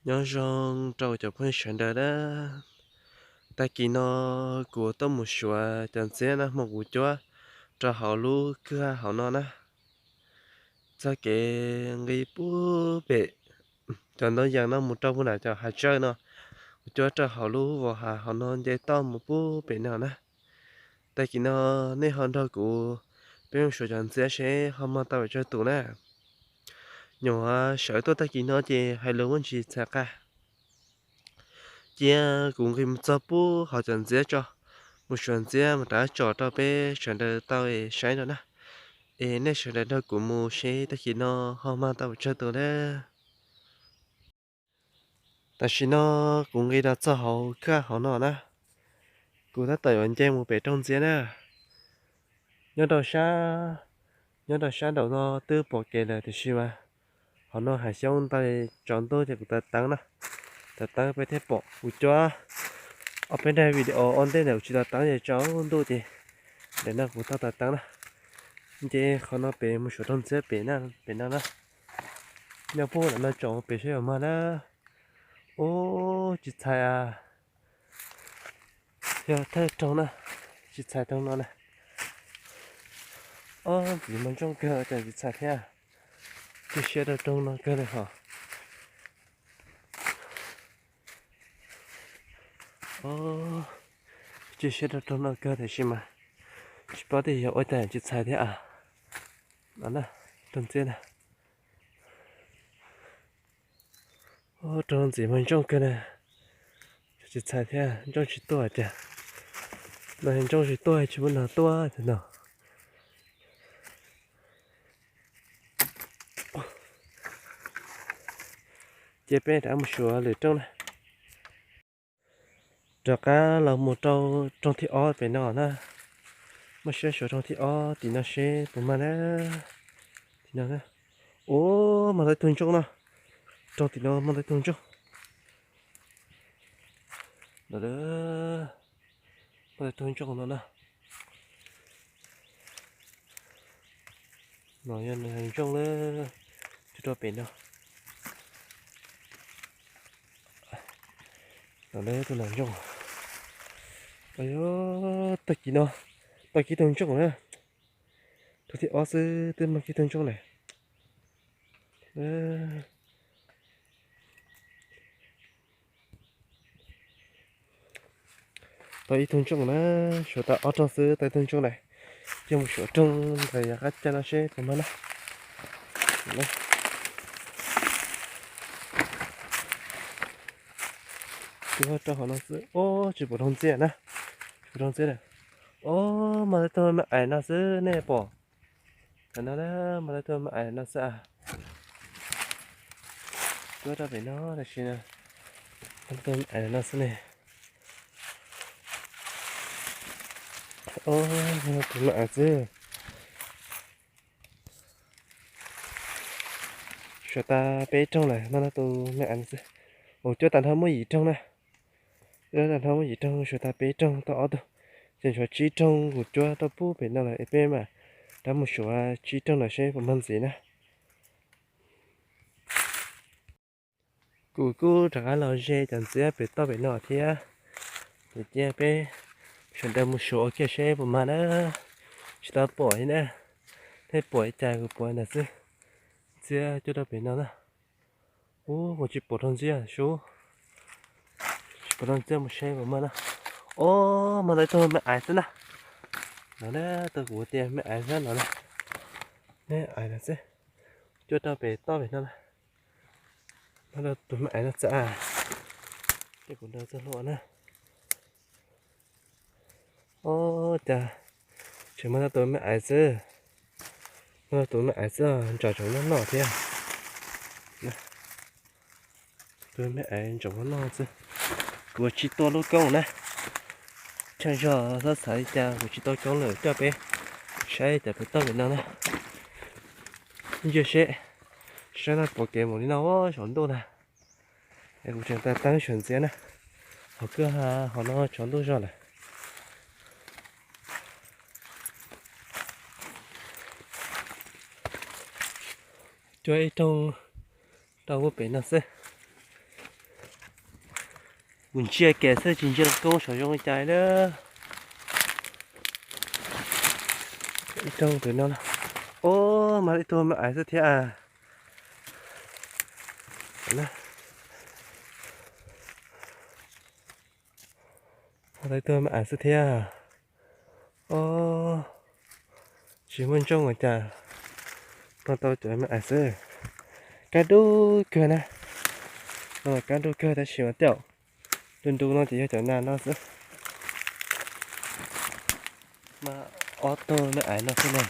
Nyob zoo rau cov phooj ywg sawv daws na. Tag kis no kuv tuaj mus xyuas cov ntxiab no hmo kuv cuab rau hauv lub kwj ha hauv no na. Txoj kev nqis pub pem cov ntoo yees no mus rau pub nram cov hav tsawj no, kuv cuab rau hauv lub vos hav hauv no nce toj mus pub pem no na. Tag kis no nej ho nrog kuv peb mus xyuas cov ntxiab seb ho mag tau pes tsawg tus na. Nyuam sawv tuaj tag kis no ces hais lus muaj ntsis txhais qa. Cia kuv nqis mus txog pub hauv cov ntxiab tso, mus xyuas ntxiab mus rov tso rau peb sawv daws tau saib no na. Es nej sawv daws nrog kuv mus seb tag kis no ho mag tau pes tsawg tus na. Tam sim no kuv nqis los txog hauv kwj ha hauv no na. Kuv tab tom yuav nce mus pem rooj ntxiab na. Nyob rau sab, nyob rau sab nraum no twb pom kev lawm tiam sis mas hauv no hav xyoob ntau, tsaus ntuj ces kuv taws teeb na. Taws teeb peb thiaj pom. Kuv cuab ob peb daim video ua ntej ntawm kuv tsis taws teeb ces tsaus ntuj ces ntawm no kuv tau taws teeb na. Nce qhov no pem mus xyuas rooj ntxiab pem na, pem no na. Nyob pub ntawm no tsom pem seb yuav mag na. Ub, tsis txhais as. Yog thawj rooj na, tsis txhais rooj no na. Ob, ntxiv mas ntsooj kawg cas tsis txhais thiab. Cia siab rau rooj no kawg li hos. Cia siab rau rooj no kawg tiam sis mas tsis paub tias yog ua cas tsis txhais thiab as. No na, rooj ntxiab na. Rooj ntxiv mas ntsooj kawg na. Tsis txhais thiab, ntsooj tsis tuaj cas. No ntsooj tsis tuaj, tsis muaj neeg tuaj no. Ces peb rov mus xyuas lwm rooj na. Rov qab los mus rau rooj thib ob pem no na. Muab siab xyuas rooj thib ob tim no seb puas mag na. Tim no na. Ub, mag tau ib tug ntsooj no. Rooj tim no mag tau ib tug ntsooj. Mag tau ib tug ntsooj no na. No yog ntsooj lawm, tuaj rau pem no. No tus ntsooj. Yog tag kis no tau kiag tug ntsooj na. Tug thib ob xwb twb mag kiag tug ntsooj lawm. Tau ib tug ntsooj na, suav tau ob rooj xwb tau ib tug ntsooj lawm. Cia mus xyuas rooj ntawm yav qab cag no seb puas mag na. Tsuas rau hauv no xwb, ob, tsis pom rooj ntxiab na. Tsis pom rooj ntxiab na. Ob, mag tau tus me ais no xwb nej pom. Tam no na, mag tau tus me ais no xwb as. Tuaj rau pem no tam sim no, mag tau tus me ais no xwb ne. Ob, mag tau tus me ais xwb. Suav tas peb rooj lawm, mag tau tus me ais no xwb. Ua cuab tas nrho muaj yim rooj na. Cuab tas nrho muaj yim rooj, suav tas peb rooj tau ob tug. Ces tshuav tsib rooj kuv cuab tau pub pem no lawm es peb mam rov mus suav tsib rooj no seb puas mag ntxiv na. Kuv kuj rov qab los ze cov ntxiab pem toj pem no thiab. Ces cia peb sawv daws mus suav ua kiag seb puas mag na. Tsis tau pom li na. Thiaj pom li cas kuv pom ntawd xwb. Ntxiab cuab rau pem no na. Ub, kuv tsis pom rooj ntxiab sub. Tsis pom rooj ntxiab mus seb puas mag na. Ob, mag tau ib tug me ais xwb na. No na, tau kuv tias me ais xwb no na. Me ais no xwb. Cuab rau pem toj pem no na. Mag tau tus me ais no xwb. Ces kuv nrog txog hlua na. Ob, cas tseem mag tau tus me ais xwb. Mag tau tus me ais xwb, ntsaum tseem noj noj thiab. Tus me ais ntsaum noj noj xwb. Kuv tsis tua lub koob na. Tshaj zog xav xav li cas kuv tsis tua koob lawm, coj peb saib cov pem toj pem no na. Ntsia seb, saib no pom kev mus li no saum ntuj na. Es kuv tseem tas teeb xyuas ntxiab na. Hauv kwj ha hauv no tshav ntuj zog lawm. Cuab ib rooj rau pem no xwb. Kuv ntsia kem xwb tsis ntsia koob saum zoo li cas na. Ib rooj tus no, o, mas ib tug me aiv xwb thiab. Ib tug me aiv xwb thiab. O, tsis muaj ntsooj ua cas, noj tau cov me aiv xwb. Kab dub kawg na, no kab dub kawg tab sis mas tej zaum ntu ntu no ces yog cov nas no xwb. Mas ob tug me aiv no xwb ne.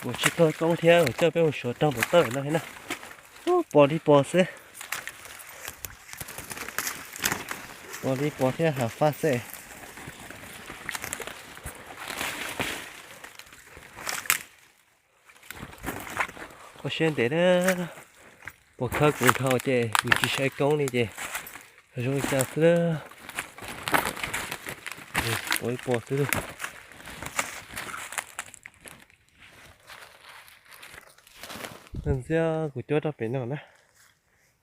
Kuv tsis tau koob thiab, kuv coj peb mus suav rooj pem tawm no thiab na. Ub, pos li pos xwb. Pos li pos thiab hav fab xwb. Ua siab ntev na, pos khawb kuv dhau ces kuv tsis saib koob li ces zoo li cas xwb. Pos li pos xwb. Ntxiab kuv cuab rau pem no na.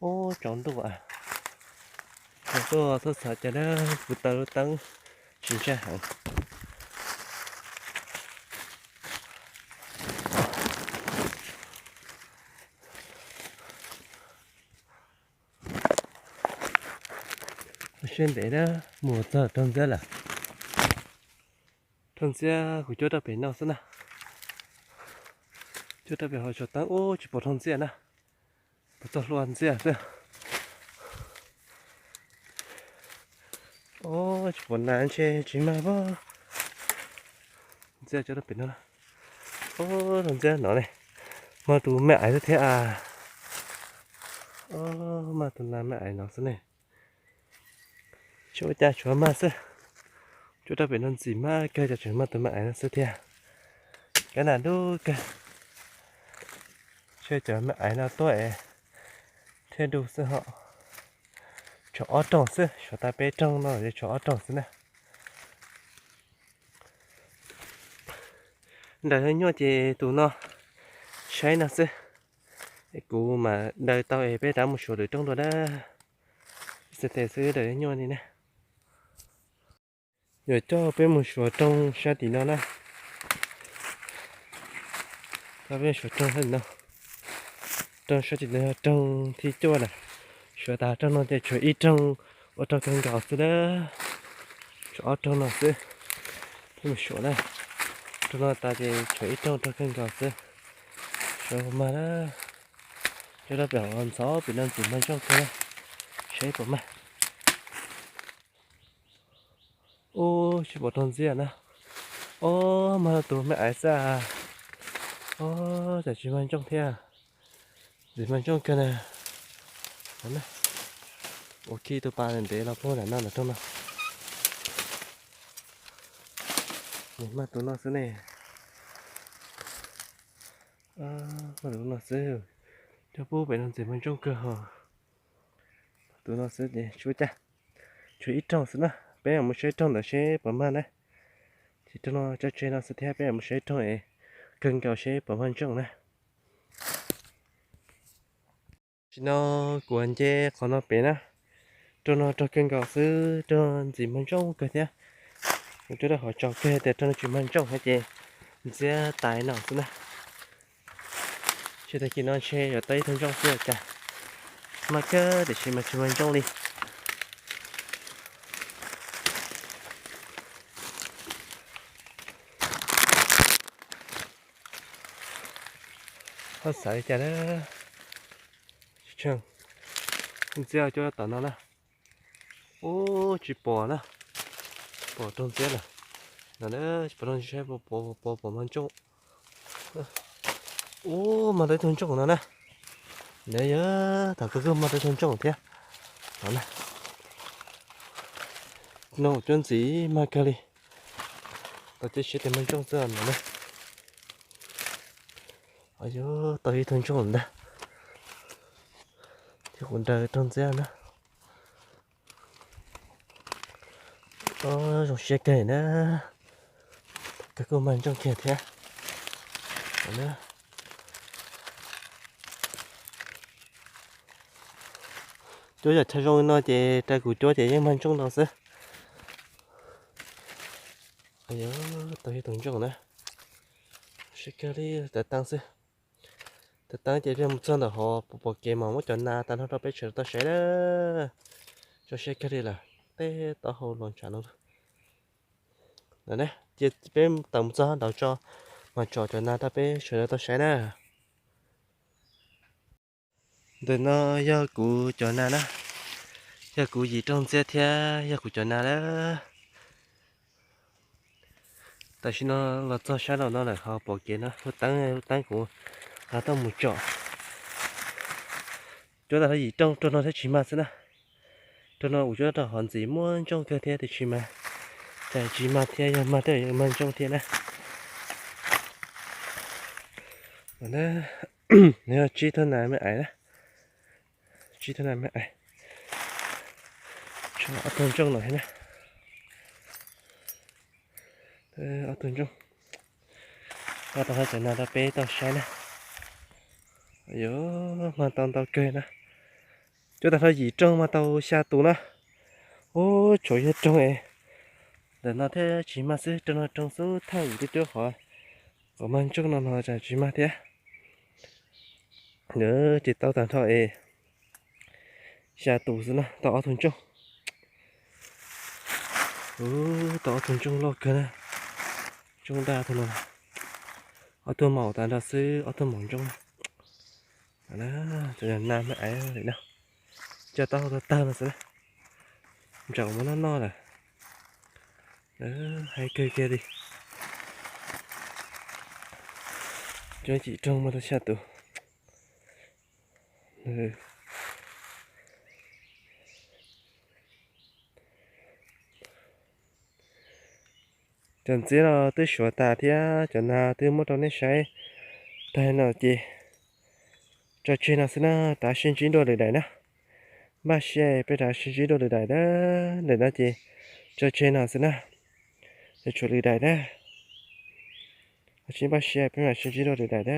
Ub, tsaus ntuj, tsaus ntuj txhob xav cas na, kuv taws lub teeb tsis ntshai heev. Siab ntev na, mus txog rooj ntxiab lawm. Rooj ntxiab kuv cuab rau pem no xwb na. Cuab rau pem hauv tsaus teeb ub tsis pom rooj ntxiab na. Pom txoj hlua ntxiab xwb. Ub, tsis pom nas ntshe tsis mag pob. Ntxiab cuab rau pem no. Ub, rooj ntxiab no ne, mag tus me aiv xwb thiab. Ub, mag tus nas me aiv no xwb ne. Tsis ua cas, tshuav mag xwb. Cuab rau pem no ntxim mag kawg ces tseem mag tus me aiv no xwb thiab. Kab nas dub kawg. Ntshe cov me aiv no tuaj es thiaj dub xwb hos. Tshuav ob rooj xwb, suav tas peb rooj no ces tshuav ob rooj xwb na. Daws nyuaj ces tus no saib no xwb. Kuv mam daws tau es peb rov mus suav lwm rooj dua na. Ib txhais tes xwb daws nyuaj li na. Yuav coj peb mus suav rooj sab tim no na. Coj peb suav rooj sab tim no. Rooj sab tim no yog rooj thib cuaj na. Suav tas rooj no ces tshuav ib rooj ua rau kawg nkaus xwb na. Tshuav ob rooj no xwb. Peb mus suav na. Rooj no tas ces tshuav ib rooj ua rau kawg nkaus xwb. Suav mag na. Coj rau pem hauv ntxhov pem no ntxim mag ntsooj kawg na. Saib puas mag. Ub, tsis pom rooj ntxiab na. Ob, mag tus me aiv xwb. Ob, cas tsis mag ntsooj thiab. Ntxim mag ntsooj kawg na. Ua kiag tus pas ntev los puag nram no nram rooj no. Mag tus no xwb ne. Mag tus no xwb. Coj pub pem no ntxim mag ntsooj kawg hos. Tus no xwb ces tsis ua cas. Tshuav ib rooj xwb na, peb mam mus saib rooj ntawd seb puas mag na. Ces rooj no tso tseg no xwb thiab, peb mam mus saib rooj es kawg nkaus seb puas mag ntsooj na. Tam sim no kuv nce qhov no pem na, rooj no rog kawg nkaus xwb, rog ntxim mag ntsooj kawg thiab. Kuv twb rau qhov tsaus kawg tias rooj no tsis mag ntsooj thiab ces ntxiab tais no xwb na. Tsis tag kis no ntshe yuav tau ib tug ntsooj xwb cas. Mag kawg tiam sis mas tsis mag ntsooj li. Ho xav li cas na. Ntxiab cuab tom no na. Ub, tsis pom na. Tsis pom rooj ntxiab lawm. No na, tsis pom rooj ntxiab, saib puas pom, pom mag ntsooj. Ub, mag tau ib tug ntsooj no na. Nws yog tom kawg kuj mag tau ib tug ntsooj thiab. No na. No cuab ntxiv mag kawg li. Tau cia siab tias mag ntsooj xwb no na. Yog tau ib tug ntsooj ntag. Thiab kuv nraws rooj ntxiab na. Zoo siab kawg na. Kawg kuj mag ntsooj kiag thiab. Tom no. Cuab yam chaw zoo li no ces raws kuv cuab ces yeej mag ntsooj no xwb. Tau ib tug ntsooj na, siab kawg li, tav taab xwb. Tav taab ces peb mus txog ntawm hov pom kev mas muab cov nas tag nrho rau peb sawv daws tau saib na. Tso siab kawg li lawm, tej taub hau los ntshav no. Cia peb tawm mus txog nraud tso, mas tsom cov nas rau peb sawv daws tau saib na. Ntawm no yog kuv cov nas na, yog kuv yim rooj ntxiab thiab yog kuv cov nas na. Tam sim no los txog sab laug no lawm ho pom kev no, lub teeb, lub teeb kuv nqa tuaj mus tsom. Cuab tag hlo yim rooj, rooj no thiab tsis mag xwb na. Rooj no kuv cuab rau hov ntxiv muaj ntsooj kawg thiab tiam sis mas cas tsis mag thiab, yog mag thiaj yuav mag ntsooj thiab na. Nws yog tsib tug nas me ais na, tsib tug nas me ais, tshuav ob tug ntsooj no thiab na. Ob tug ntsooj, nqa tau hlo cov nas rau peb tau saib na. Yuav mag tau ntau kawg na. Cuab tag hlo yim rooj mag tau xya tus na. Ub, tshuav yog rooj es ntawm no thiab tsis mag xwb, rooj no rooj xub thawj tim cuab qhov, qhov mag ntsooj no no cas tsis mag thiab. Ces tau tag nrho es xya tus xwb na, tau ob tug ntsooj. Ub, tau ob tug ntsooj loj kawg na. Ntsooj daj tug no, ob tug maum tag nrho xwb, ob tug maum ntsooj. Cov nas me ais li no, coj taub hau tawg tawg no xwb na. Ntsaum muab noj noj lawm. Haib kawg kiag li. Cuab yim rooj mag tau xya tus. Cov ntxiab no twb suav tas thiab cov nas twb muab rau nej saib tag no ces tso tseg no xwb na, rov sib ntsib dua lwm daim na. Npaj siab peb rov sib ntsib dua lwm daim na. Ntawm no ces tso tseg no xwb na, yuav tshuav lwm daim na. Sib npaj siab peb mam sib ntsib dua lwm daim na.